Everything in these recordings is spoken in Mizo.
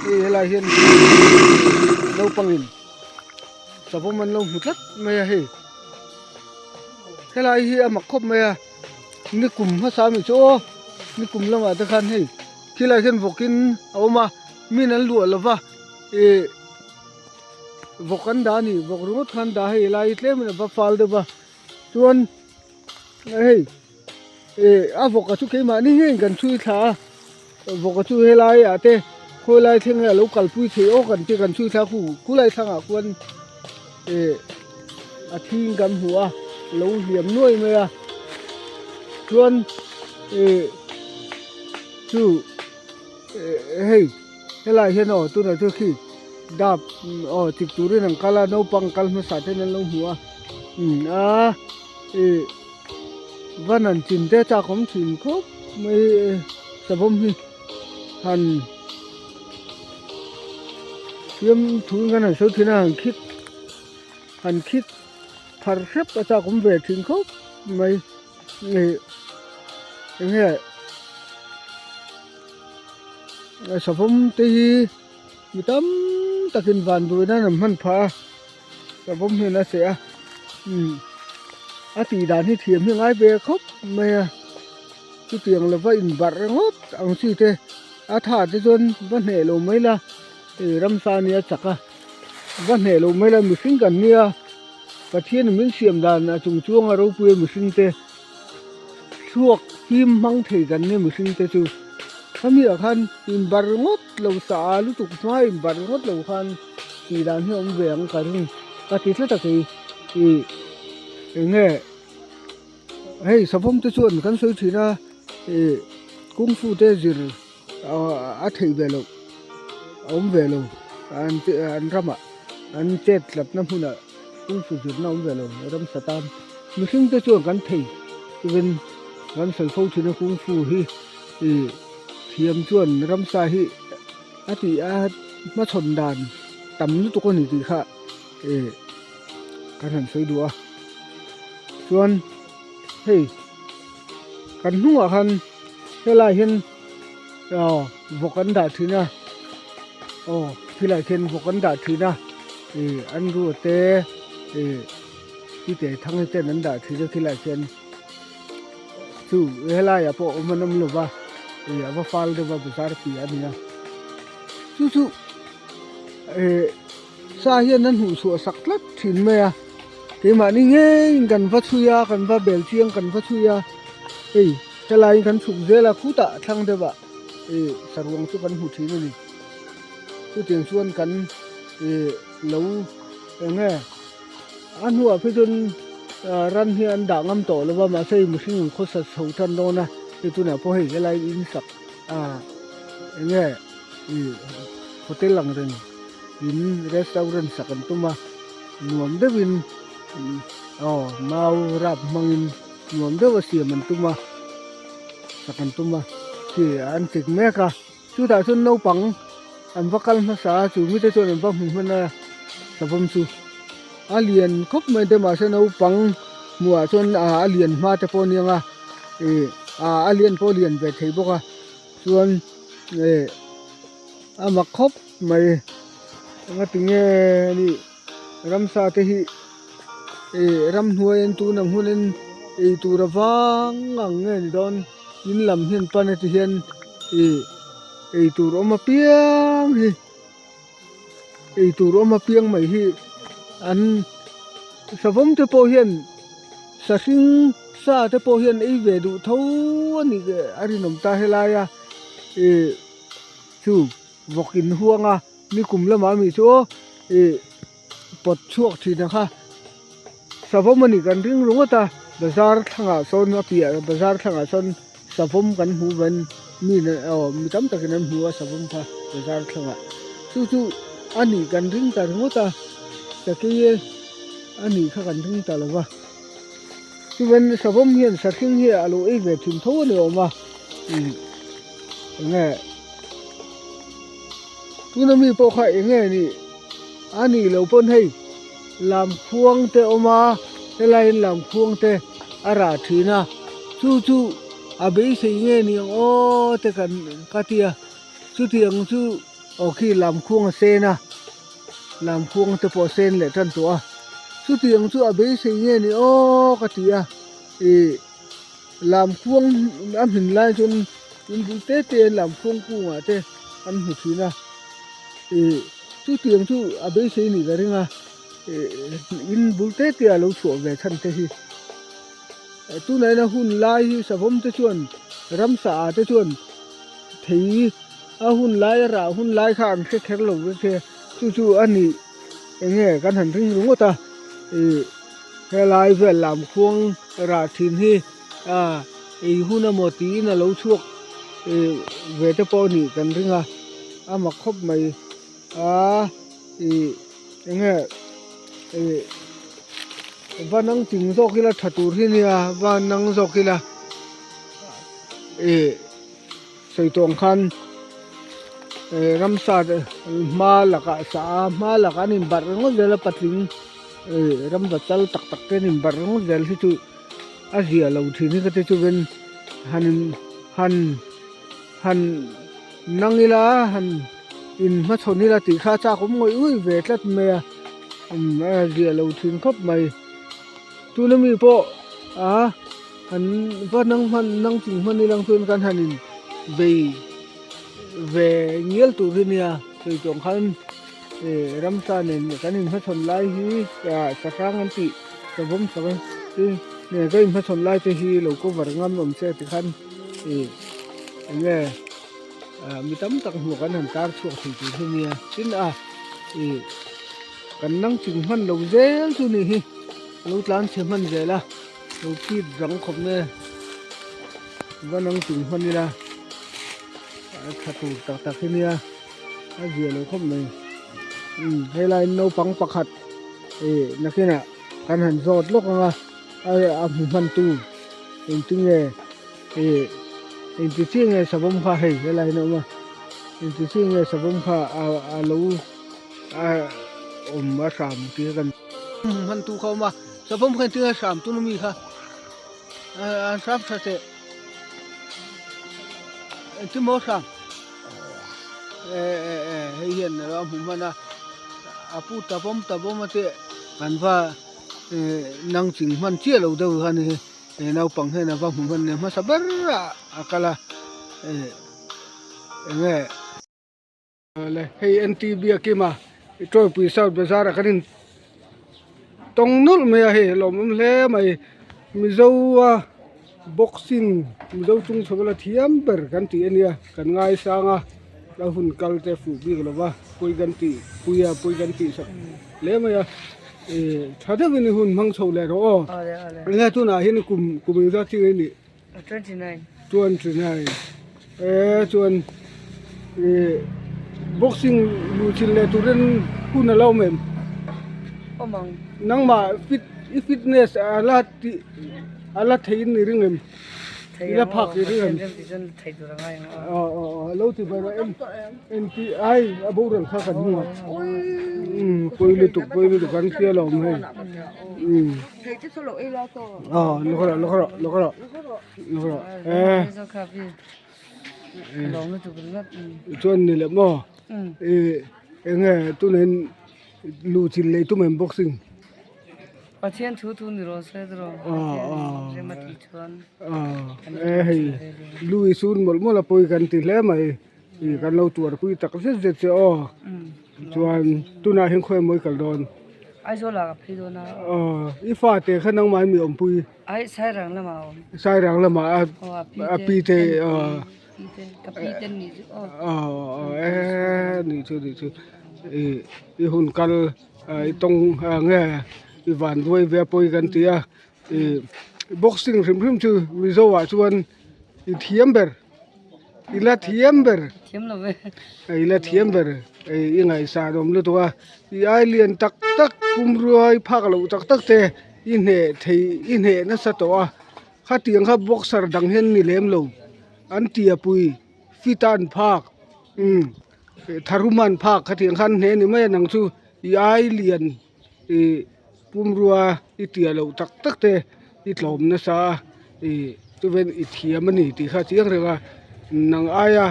Hei helai hian naupangin savawm an lo hmu tlat mai a hei. Helai hi a mak khawp mai a, nikum hmasa ami chu aw nikum lamah te khan hei khilai hian vawkin a awm a, min an luah lova ih vawk an dah a ni vawk ringawt khan an dah a hei helai hi tlemin a va fal deuh va chuan hei ih a vawk a chu keimahni ngeiin kan chhui thla a. Vawka chu helai ah te khawi lai thleng nge a lo kalpui thei awk an tih kan chhui thla khu khulai thlangah khuan ih a thing kan hmu a lo hliam nuai mai a chuan ih chu hei helai hian aw tunah chu khi dap aw chik turin an kal a naupang kal hmasa ten an lo hmu a umm a ih. Van an chin te chak awm thin khawp mai savawm hi han fiam thu in kan han sawi thin a han khik han khik phar hrep a chak awm ve thin khawp mai ih eng nge savawm te hi mi tam takin van duh nan an hman phah a. Savawm hian a seh a umm a tih dan hi thiam hi a ngai ve khawp mai a chutiang lova inbarh ringawt ang chi te a tha te chuan va hneh lo mai la ih ramsa nia chak a va hneh lo mai la mihring kan nia Pathian in min siam dan a chung chuanga ropui a mihring te thluak fim hmang thei kan nia mihring te chu khami ah khan inbarh ringawt lo sa a lutuk hma inbarh ringawt lo khan. Tih dan hi a awm ve ang ka ring ka ti tlat a kei ih eng nge hei savawm te chuan kan sawi thin a ih kung fu te zir a theih ve loh a awm ve lo an an ramah an chet tlatna hmunah kung fu zirna a awm ve lo ramsa tan mihring te chuan kan thei chuvin kan sawi fo thin a kung fu hi ih thiam chuan ramsa hi. A tih a hmachhawn dan tam lutuk a ni tih kha ih kan han sawi duh a chuan hei kan hnungah khan helai hian aw vawk an dah thin a aw khilai khian vawk an dah thin a ih an ruat te ih tite thang ten an dah thin a khilai khian. Chu helaiah pawh awm an awm lo va, ih a va fal deuh va bazar piah a ni a. Chu chu eh sa hian an hmuh chhuah sak tlat thin mai a, keimahni ngeiin kan va chhui a, kan va bel chiang kan va chhui a, hei helaiin kan chhuk zel a khutah thlang deuh ah ih saruang chu kan hmu thin a ni. Chutiang chuan kan ih lo eng nge. A hnuah phei chuan ran hi an dah ngam tawh lo va mahse hei mihring an khawsa chho tan dawn a hei tunah pawh hei helai in sak ah eng nge ih hotel ang reng in restaurant sak an tum a nuam deuhin aw mau rap hmangin nuam deuh a siam an tum a sak an tum a khi an chik mek a. Chutah chuan naupang an va kal hmasa a, chu mite chuan an va hmu hman a, savawm chu a lian khawp mai te mahse naupang hmuhah chuan a lian hma te pawh a ni ang a, ih a lian pawh a lian ve thei bawk a, chuan ih a mak khawp mai engati nge nih ramsa te hi ih ramhnuai an tun ang hunin eitur a vang ang nge ni dawn. In lam hian pan a ti hian ih eitur awm apiang hi eitur awm apiang mai hi an savawm te pawh hian sahring sa te pawh hian ei ve duh tho a nih a rinawm ta helai a ih chu vawk in huang a nikum lamah ami chu aw ih pawt chhuak thin ang kha savawm a nih kan ring ringawt a bazar thlangah sawn a piah bazar thlangah sawn savawm kan hmuh ven mi aw mi tam takin an hmu a savawm kha bazar thlangah chu chu a nih kan ring ta ringawt a sakei a nih kha kan ring ta lo va chuan savawm hian sahring hi a lo ei ve thin tho a ni awm a ih eng nge tuna mi pawh kha eng nge nih. A nih loh pawn hei lamkhuang te a awm a helaiin lamkhuang te a rah thin a chu chu a beisei nge ni ang aw te kan ka ti a chutiang chu. Aw khi lamkhuang a sen a, lamkhuang te pawh a sen leh tan tawh a, chutiang chu a beisei nge ni aw ka ti a, ih lamkhuang a hmin lai chuan in bul te te an lamkhuang kungah te an hmu thin a, ih chutiang chu a beisei nih ka ring a, ih in bul te te a lo chhuah ve chhan te hi. Tunah hian a hun lai hi savawm te chuan ramsa ah te chuan thei a hun lai a rah hun lai kha an hre kher lo vek a chu chu a nih eng nge kan han ring ringawt a ih helai vel lam khuang rah thin hi ah ei hun emaw tiin a lo chhuak ih ve te pawh a nih kan ring a a mak khawp mai a ih eng nge ih. Va nang ting zawk ila tha tur hi nia va nang zawk ila ih sawi tawng khan eh ramsa te hma lakah sa a hma lakah an inbarh ringawt zel a patling ih ramva chal tak tak te an inbarh ringawt zel hi chu a zia lo thin hi ka ti chuan han in han han nang ila han in hmachhawn ila tih kha a chak awm ngawih ngawih ve tlat mai a. Umm a ziah lo thin khawp mai tuna mi pawh a han va nang hman nang chung hman ilang chuan kan han in bei ve ngial tur hi nia sawi tawng khan eh ramsa nen kan in hmachhawn lai hi ah sahrang an tih savawm sak a tin nen kan in hmachhawn lai te hi lo cover ngam awm se tikhan ih eng nge. Ah mi tam tak hmuh kan han tar chhuak thei tur hi nia tin a ih kan nang ching hman lo zel chu ni hi lo tlan chhe hman zel a lo phit rang khawp mai a va nang ching hman ila a tha tur tak tak hi nia a zia lo khawp mai umm helai naupang pakhat ih nakinah kan han zawt lawk ang a a hmu hman tu engtinge. Ih engti chiah nge savawm kha hei helai hian a awm a engti chiah nge savawm kha a a lo a awm a hram tih kha kan hman tu kha a awm a savawm kha engtin nge hram tun ami kha a hram tha teh engtin maw hram eh eh eh hei hian a lo hmu hman a a pu tavawm tavawm a te kan va eh nang ching hman chiah lo deuh kha a ni hi. He naupang hian a va hmu hman leh hmasa ber a a kal a eh eng nge le hei N T Biakima i Tawipui South Bazar ah kan in tawng nulh mai a hei lawmawm hle mai Mizo a boxing Mizo chung chho la thiam ber kan tih a nia kan ngaisang a la hun kal te fuh bik lo va pui kan tih pui a pui kan tih sak hle mai a. Eh tha deuhin i hun hmang chho leh rawh aw. Enge tunah hian kum kum engzat chi nge nih? 29. 29. Eh chuan eh boxing luh chilh leh turin hun a lo awm em? Awm ang. Nangmah fit i fitness a la tih a la theihin i ring em? Thei ang aw, Pathian rem tih chuan thei tur a ngai ang aw. Aw aw aw lo ti ber a en ti ai a boral kha kan hmu a umm pawi lutuk pawi lutuk kan hria lo awm hei umm aw lawk rawh lawk rawh lawk rawh lawk rawh eh chuan ni leh maw ih eng nge tunah hian luhchilh leh tum em boxing. Pathian thu thu ni rawh se tiraw Pathian rem a tih chuan e hei lui sun mawlh mawlh a pawi kan ti hle mai ih kan lo tuar pui tak zet zet che aw chuan tunah hian khawi mawi kal dawn Aizawl ah ka phei dawn a aw i fate kha nangmah mi awmpui ai Sairang lamah a awm Sairang lamah a a pi te aw ka pi te nih chu aw aw e nih chu nih chu ih i hun kal. I tawng nge i van duai ve pawi kan ti a ih boxing hrim hrim chu mizo ah chuan i thiam ber i la thiam ber i la thiam ber i ngaihsan awm lutuk a i ai lian tak tak pumrua i phak loh tak tak te i hneh thei i hneh nasa tawh a khatiang kha boxer dang hian ni lem lo an tia pui fit a an phak umm. Tharuman phak khatiang khan hne ni mai a nang chu i ai lian ih pumrua i tia loh tak tak te i tlawm nasa a ih chuven i thiam a ni tih kha a chiang reng a nang aia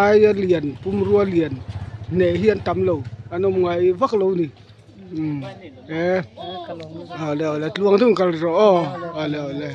aia lian pumrua lian Hneh hi an tam lo an awm ngai vak lo ni umm e awle awle tluang deuhin kal rawh aw awle awle.